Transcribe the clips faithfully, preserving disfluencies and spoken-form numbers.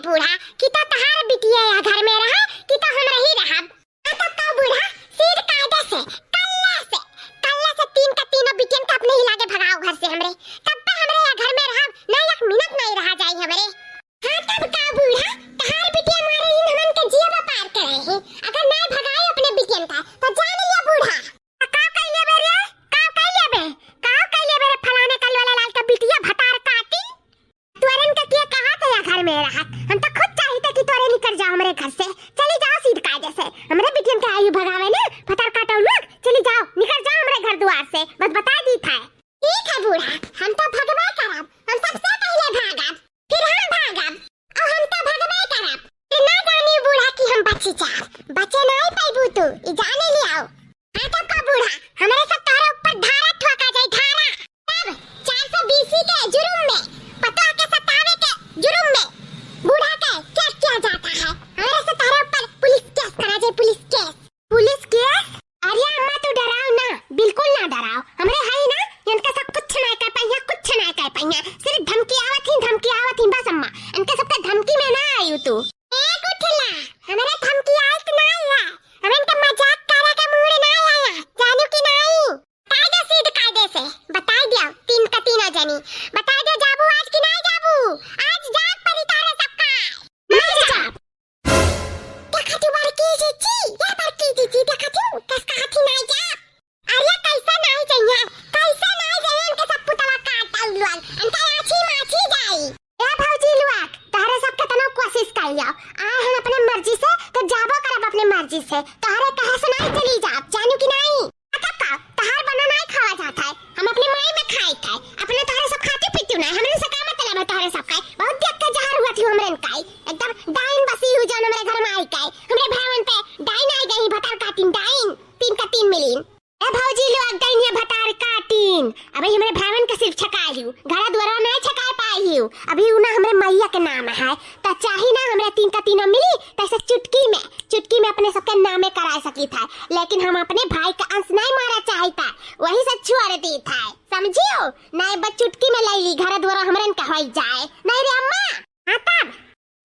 बूढ़ा, कि तो तहार बिटिया यह घर में रहा, कि तो हम रही रहब। हाँ, तब का बूढ़ा, सीध कायदे से, कल्ला से, कल्ला से तीन का तीनों बिटियन का अपने ही लागे भगाओ घर से हमरे। तब पे हमरे यह घर में रहब, ना एक मिनट नहीं रहा जाई हमरे। हाँ, तब का बूढ़ा, तहार बिटिया मारे इन हमन के जिया व्यापार करे हैं। अगर नहीं भगाए अपने बिटियन का, तो जान लिया बूढ़ा। का कइले बे रे? का कइले बे? का कइले बे रे फलाने कल वाला लाल का बिटिया भतार काटी? तोरन के के कहा थे या घर में रहत? हम तो खुद चाहित है कि तोरे निकर जाओ हमरे घर से। चली जाओ सीध कायदे से। हमरे बिटियन के आयु भगावे ना, भतार काटो लोग। चली जाओ, निकर जाओ हमरे घर द्वार से। बस बता दी था। ठीक है बूढ़ा, हम तो भगबे करब। हम सबसे पहले भागब, फिर हम भागब। और हम तो भगबे करब। फिर ना जानी बूढ़ा कि हम बची जाब। बचे नहीं पैबू तू, ई जाने ले आओ। हाँ, तब का बूढ़ा, हमरे सब तोहरे ऊपर धारा ठोका जाई, धारा। तब चार सौ बीसी के जुर्म में, पतोह के सतावे के जुर्म में बूढ़ा के केस किया जाता है। हमरे से तोहरे ऊपर पुलिस केस करा जाए, पुलिस केस। पुलिस केस? अरे अम्मा, तू डराओ ना, बिल्कुल ना डराओ। हमरे हई ना, इनके सब कुछ ना कर पाइया, कुछ ना कर पाइया। सिर्फ धमकी आवत ही, धमकी आवत ही, बस अम्मा। इनके सबके धमकी में ना आयु तू। ए गुठला, हमरे धमकी आइत ना आया। हम इनके मजाक करे के मूड ना आया, जानू कि नहीं? कायदे सीध कायदे से बताई दिया, तीन का तीनों जनी। बताई दिया, जाबू आज कि नहीं जाबू? आज जाग परी तारे सबका। नहीं जाब। देखा तू बड़की जीजी, ये बड़की जीजी, देखा तू, कस कहा थी नहीं जाब। अरे कैसे नहीं जाइए, कैसे नहीं जाइए, इनके सब पुतवा काट डाल लोग, इनका आछी माछी जाई। ए भौजी लोग, तहरे सब केतनो कोशिश कर लिया, आए हैं अपने मर्जी से, तो जाबो करब अपने मर्जी से। तहरे कहे से नहीं चली जाब, जानू कि नहीं? तब का, तहार बना नहीं खावा जाता है, हम अपने माई में खाई खाए, अपने तहरे सब खाती पीती नहीं, हमरे से का मतलब है तहरे सब खाए? बहुत देख के जहर हुआ थी हमरे न खाए, एकदम डाइन बसी हुई जान हमरे घर में आई खाए, हमरे भावन पे डाइन आई गई, भतार काटिन डाइन, तीन का तीन मिलीन। ए भौजी लोग, डाइन ये भतार काटिन, अबे हमरे भावन के सिर्फ छकाई लियो, घर द्वारा नहीं छकाए पाई हियो। अभी उ ना हमरे मैया के नाम है, त चाही ना हमरे तीन का तीनों मिली, त ऐसे चुटकी में, चुटकी में अपने सबके नामे कराए सकी था, लेकिन हम अपने भाई का अंश नहीं मारा चाही था, वही से छोड़ दी था, समझियो? नहीं बस चुटकी में ले ली, घर द्वारा हमरे न कहवाई जाए, नहीं रे अम्मा? हाँ तब।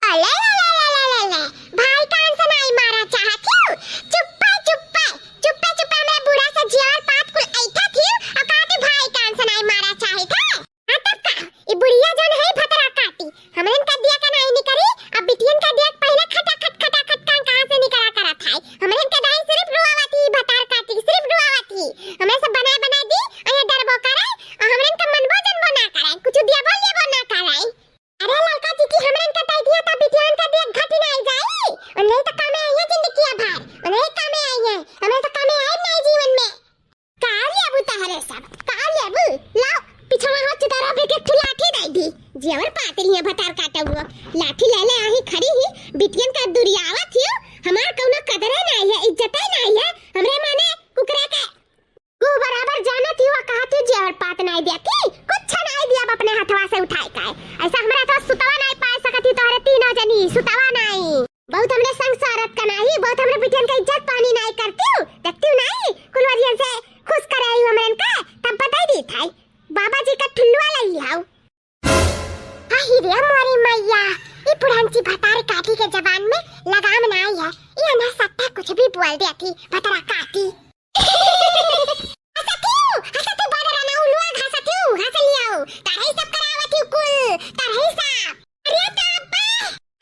अले ले ले ले ले ले ले, भाई कान से नाई मारा चाहत हियो? चुप्पे चुप्पे, चुप्पे चुप्पे हमरे बूढ़ा से जियार पात कुल ऐठा थियो, और काटे भाई कान से नाई मारा चाहत है? हाँ तब का, ई बुढ़िया जौन है भतरा काटी, हमरन का दिया का नाई निकरी, अब बिटियन का दिया पहले खटा खट खटा खट कान कहाँ से निकरा करत है? हमरन का दाई सिर्फ रोआवत ही, भतार काटी सिर्फ रोआवत ही, हमरे सब बनाए बनाए दी, और ये डरबो करे, और हमरन का मनबो जनबो ना करे, कुछ दिया बोल ये वो ना करे। अरे ललका जी की हमरन का दई दिया त बिटियान का देख घटी नाई जाई। उन्हें तो कामे आई है जिंदगी भर, उन्हें कामे आई है, हमें तो कामे आई नहीं जीवन में। का लेबू तहरे सब, का लेबू? लाओ, पिछवा हो चुतारा पे के ठू लाठी दई दी। जेवर पातरी है भतार काटा हुआ। लाठी ले ले आही खड़ी ही, बिटियन का दुरियावत हियो, हमार कौनो कदरे नहीं है, इज्जते नहीं है, हमरे माने कुकरे के। तू बराबर जानत ही हुआ, कहा तू जेवर पात नाई दिया की? कुछ नाई दिया अब अपने हथवा से उठाए का है। ऐसा हमरा हथवा सुतवा नाई पाए सकत ही तोहरे तीनों जनी, सुतवा नाई। बहुत हमरे संग सारत का नाई, बहुत हमरे बिटियन का इज्जत पानी नाई करती हूँ, देखती हूँ नाई, कुलवरियन से खुश करे आई हमरन का, तब बताई दी था। बाबा जी का ठुल्लुआ लई लिहाऊ। अहि रे मोरी मैया, ई पुरंची भतार काटी के जबान में लगाम नाई है। ई अनहसट्टा कुछ भी बोल देती, भतरा काटी। हंसतियो, हंसतियो, बादर ना उलुआ हंसतियो, हंस लियाओ। तारही सब करावत ही कुल, तारही सब। अरे तापा,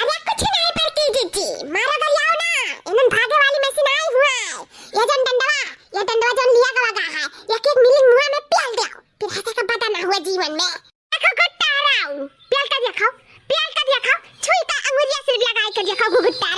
अरे कुछ नहीं पड़ती जीजी, मारा गरियाओ ना, इनन भागे वाली में से नाई हुआ है। ये जन डंडवा, ये डंडवा जन लिया गवा गा है, एक एक मिली मुंह में पियल दो, फिर हंसे का बता ना हुआ जीवन में। देखो घुट्टा हराऊ, पियल का देखो, पियल का देखो, छुई का अंगुरिया सिर्फ लगाई के देखो घुघुट्टा।